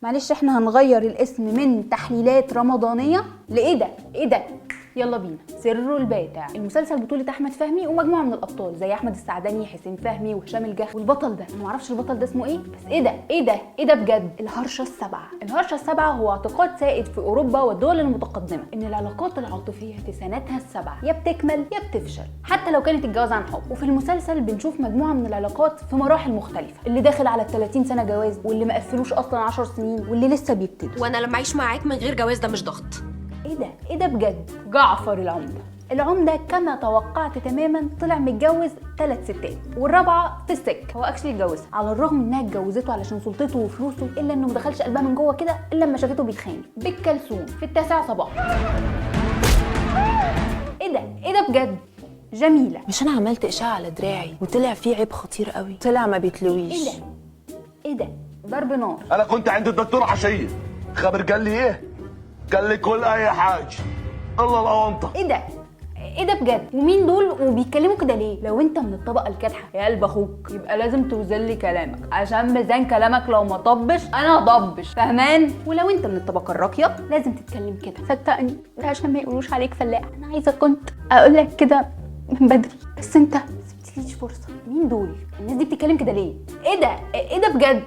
معلش احنا هنغير الاسم من تحليلات رمضانيه لايه ده؟ ايه ده؟ يلا بينا. سر الباتع، المسلسل بطولة احمد فهمي ومجموعة من الابطال زي احمد السعدني، حسين فهمي، وهشام الجح. والبطل ده انا معرفش البطل ده اسمه ايه، بس ايه ده؟ ايه ده؟ ايه ده بجد؟ الهرشه السبعة. الهرشه السبعة هو اعتقاد سائد في اوروبا والدول المتقدمة ان العلاقات العاطفية في سنتها السبعة يا بتكمل يا بتفشل، حتى لو كانت الجواز عن حب. وفي المسلسل بنشوف مجموعة من العلاقات في مراحل مختلفة، اللي داخل على ال 30 سنة جواز، واللي ما قفلوش اصلا 10 سنين، واللي لسه بيبتدوا. وانا لما اعيش معاك من غير جواز ده مش ضغط. ايه ده؟ ايه ده بجد؟ جعفر العمدة. العمدة كما توقعت تماما طلع متجوز 3 ستات والرابعة في السكة. هو actually اتجوزها، على الرغم انها اتجوزته علشان سلطته وفلوسه، الا انه ما دخلش قلبها من جوه كده الا لما شافته بيتخانق بالكلسون في 9 صباحا. ايه ده؟ ايه ده بجد؟ جميلة. مش انا عملت اشعه على دراعي وطلع فيه عيب خطير قوي، طلع ما بيتلويش. ايه ده؟ ايه ده؟ ضرب نار. انا كنت عند الدكتور عشية، خبر قال لي ايه؟ قال لي كل اي حاجة الله الاونطه. ايه ده؟ ايه ده بجد؟ ومين دول وبيتكلموا كده ليه؟ لو انت من الطبقة الكادحه يا قلب اخوك يبقى لازم توزن لي كلامك، عشان ميزان كلامك لو ما طبش انا هضبش، فاهمان؟ ولو انت من الطبقة الراقية لازم تتكلم كده، صدقني، ده عشان ما يقولوش عليك فلاح. انا عايزه كنت اقول لك كده من بدري، بس انت ما سبتليش فرصة. مين دول؟ الناس دي بتتكلم كده ليه؟ ايه ده؟ ايه ده بجد؟